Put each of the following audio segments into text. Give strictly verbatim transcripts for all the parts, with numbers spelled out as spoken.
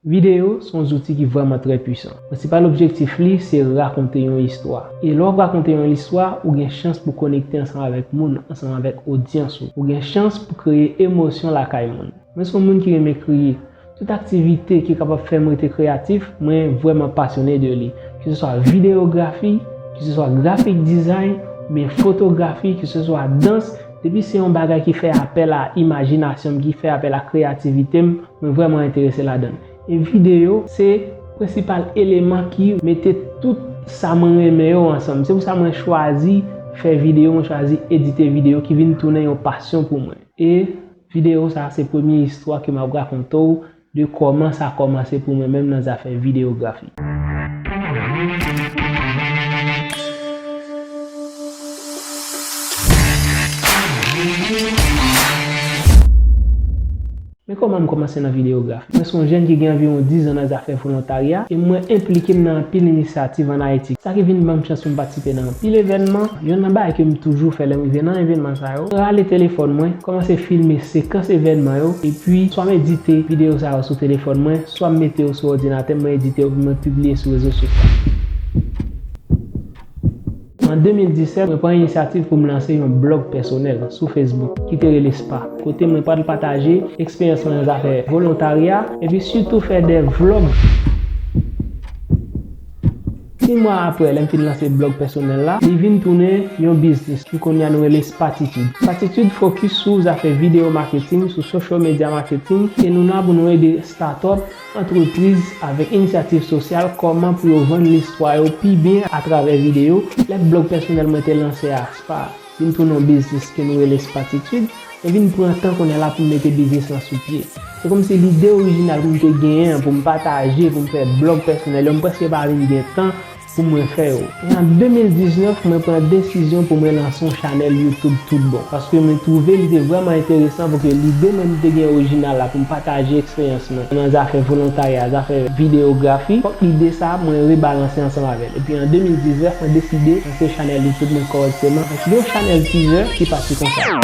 Videyo se yon zouti ki vrèman trè pwisan. Prensipal objektif li se rakonte yon istwa. E lè w ap rakonte yon istwa, ou gen chans pou konekte ansanm avèk moun, ansanm avèk odyans ou. Ou gen chans pou kreye emosyon lakay moun. Mwen se yon moun ki renmen kriye. Tout aktivite ki kapab fè m rete kreyatif, mwen vrèman pasyone de li. Ke se swa videyografi, ke se swa grafik dizay, oubyen fotografi, ke se swa dans, depi se yon bagay ki fè apèl a imajinasyon m, ki fè apèl a kreyativite m, mwen vrèman enterese ladan l. E videyo se prensipal eleman ki mete tout sa mwen renmen yo ansanm. Se pou sa mwen chwazi fè videyo, mwen chwazi edite videyo ki vin tounen yon pasyon pou mwen. E videyo sa se premye istwa ke m ap rakonte w de kòman sa kòmanse pou mwen menm nan zafè videyografi. Men kòman m kòmanse nan videyografi? Mwen se yon jèn ki gen anviwon diz an nan zafè volontarya e mwen enplike m nan anpil inisyativ ann Ayiti. Sa ki vin ban m chans pou m patisipe nan anpil evènman. Youn nan bagay ke m toujou fè lè m rive nan evènman sa yo, rale telefòn mwen, kòmanse filme sekans evènman yo, epi swa m edite videyo sa yo sou telefòn mwen, swa m mete yo sou òdinatè m, mwen edite yo, epi mwen pibliye sou rezo sosyal. An de mil disèt, mwen pran inisyativ pou m lanse yon blòg pèsonèl sou Facebook ki te rele Spa, kote mwen pral pataje eksperyans mwen nan zafè volontarya, epi sitou fè de vlòg. Sis mwa apre, lè m fin lanse blòg pèsonèl la, li vin tounen yon biznis ki kounye a nou rele Spatitude. Spatitude fokis sou zafè videyo maketing, sou social media marketing, e nou la pou nou ede startup, antrepriz avèk inisyativ sosyal kòman pou yo vann listwa yo pi byen atravè videyo. Lè blòg pèsonèl mwen te lanse a, Spa, vin tounen yon biznis ke nou rele Spatitude, mwen vin pran tan kounye a la pou m mete biznis lan sou pye. Se kòmsi lide orijinal pou m te genyen an pou m pataje, pou m fè blòg pèsonèl yo, m prèske pa vin gen tan pou mwen fè yo. E an de mil diznèf, mwen pran desizyon pou mwen lanse yon chanèl YouTube tout bon, paske mwen twouve li te vrèman enteresan pou ke lide mwen m te gen orijinal la pou m pataje eksperyans mwen nan zafè volontarya, zafè videyografi, fòk lide sa a, mwen rebalanse ansanm avè l. Epi an de mil diznèf, mwen deside lanse chanèl YouTube mwen kòrèkteman avèk yon chanèl teaser ki pati konsa.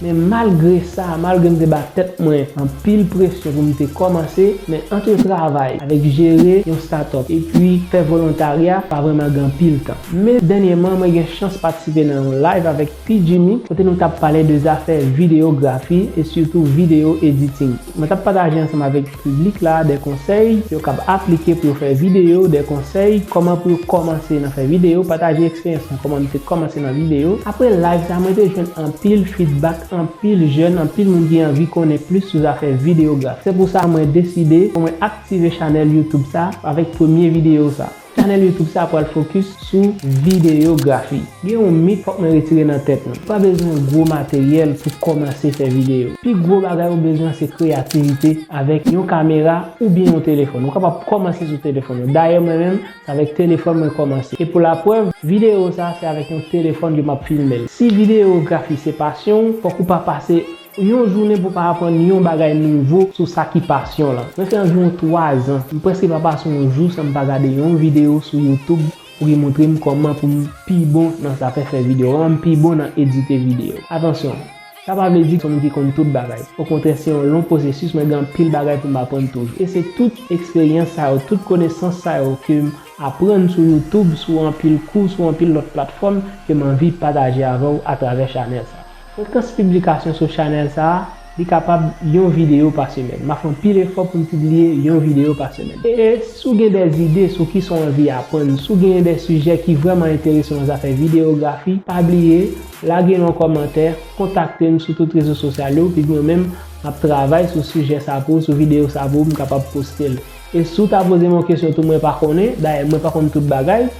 Men malgre sa, malgre m te ba tèt mwen anpil presyon pou m te kòmanse, men ant travay avèk jere yon startup epi fè volontarya, pa vrèman gen anpil tan. Men dènyèman, mwen gen chans patisipe nan yon live avèk P Jimmy, kote nou t ap pale de zafè videyografi e sitou videyo editing. Mwen t ap pataje ansanm avèk piblik la de konsèy yo kab aplike pou yo fè videyo, de konsèy kòman pou yo kòmanse nan fè videyo, pataje eksperyans mwen kòman m te kòmanse nan videyo. Apre live sa, mwen te jwenn anpil feedback, anpil jèn, anpil moun ki anvi konnen plis sou zafè videyografi. Se pou sa mwen deside pou mwen aktive chanèl YouTube sa avèk premye videyo sa. Chanèl YouTube sa pral fokis sou videyografi. Gen yon mit fòk mwen retire nan tèt nou. Ou pa bezwen gwo materyèl pou kòmanse fè videyo. Pi gwo bagay ou bezwen se kreyativite avèk yon kamera oubyen yon telefòn. Ou kapab kòmanse sou telefòn ou. Dayè mwen menm, se avèk telefòn mwen kòmanse. E pou laprèv, videyo sa se avèk yon telefòn ke m ap filme l. Si videyografi se pasyon w, fòk ou pa pase yon jounen pou pa aprann yon bagay nouvo sou sa ki pasyon lan. Mwen fè anviwon twa zan, m prèske pa pase yon jou san m pa gade yon videyo sou YouTube pou ki montre m kòman pou m pi bon nan zafè fè videyo, kòman m pi bon nan edite videyo. Atansyon, sa pa vle di se yon moun ki konn tout bagay. Okontrè, se yon long pwosesis, mwen gen anpil bagay pou m aprann toujou. E se tout eksperyans sa yo, tout konesans sa yo ke m aprann sou YouTube, sou anpil kou, sou anpil lòt platfòm ke m anvi pataje avè w atravè chanèl sa. Frekans piblikasyon sou chanèl sa a, li kapab yon videyo pa semèn. M ap fè anpil efò pou m pibliye yon videyo pa semèn. E si w gen de zide sou kisa w anvi aprann, si w gen de sijè ki vrèman enterese w nan zafè videyografi, pa bliye, lage yon kòmantè, kontakte m sou tout rezo sosyal yo, epi mwen menm, m ap travay sou sijè sa pou w, sou videyo sa pou w, m kapab poste l. E si w ta poze m yon kesyon tou, mwen pa konnen, dayè mwen pa konn tout bagay,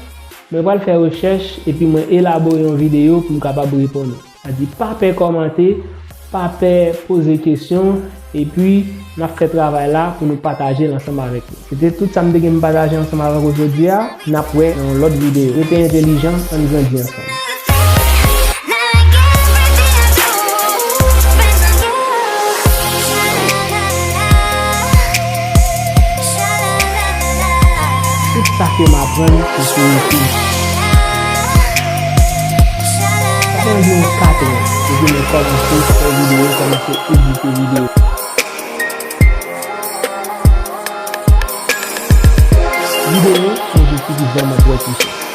mwen pral fè rechèch epi mwen elabore yon videyo pou m kapab reponn ou. Sa di pa pè kòmante, pa pè poze kesyon, epi n ap fè travay la pou nou pataje l ansanm avèk nou. Se te tout sa m te gen pou m pataje ansanm avèk ou jodi a. N ap wè nan yon lòt videyo. Rete entèlijan, ann grandi ansanm. Tout sa ke m aprann, se sou YouTube. Anviwon katran, depi mwen kòmanse fè videyo, kòmanse edite videyo. Videyo, se yon zouti ki vrèman trè pwisan.